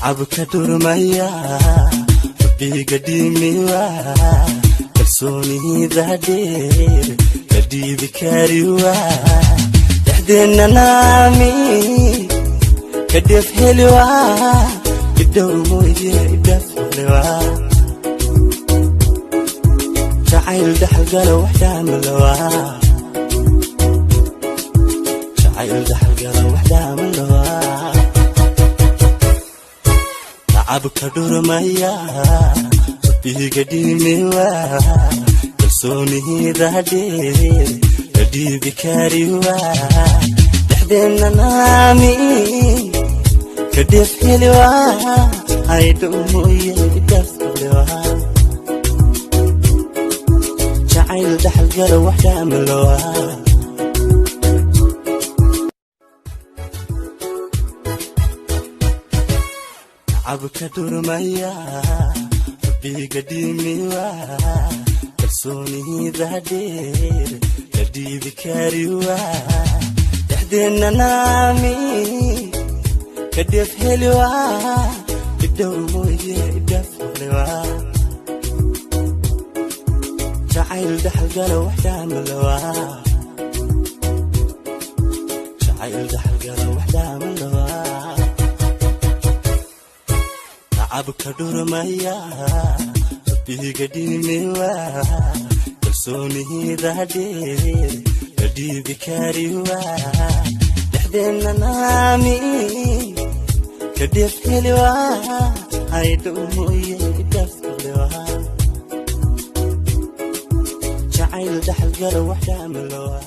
Tacabka dhurmaya, rabbiga dhimiwa, kalsoonida dheer la dhiibi kariwa, dhexdeenna naami ka dheef heliwa, idhow mooye idhaflewa. Jacayl dhaxalgala waxdhaamalawa, jacayl dhaxalgala waxdhaamalawa. Tacabka dhurmaya, rabbiga dhimiwa, kalsoonida dheer la dhiibi kariwa, dhexdeenna naami ka dheef heliwa, haydhow mooye idhaflewa. Jacayl dhaxalgala waxdhaamalawa. Tacabka dhurmaya, rabbiga dhimiwa, kalsoonida dheer la dhiibi kariwa, dhexdeenna naami ka dheef heliwa, idhow mooye idhaflewa. Jacayl dhaxalgala waxdhaamalawa, jacayl dhaxalgala waxdhaamalawa. Tacabka dhurmaya, rabbiga dhimiwa, kalsoonida dheer la dhiibi kariwa, dhexdeenna naami ka dheef heliwa, haydhow mooye idhaflewa. Jacayl dhaxalgala waxdhaamalawa.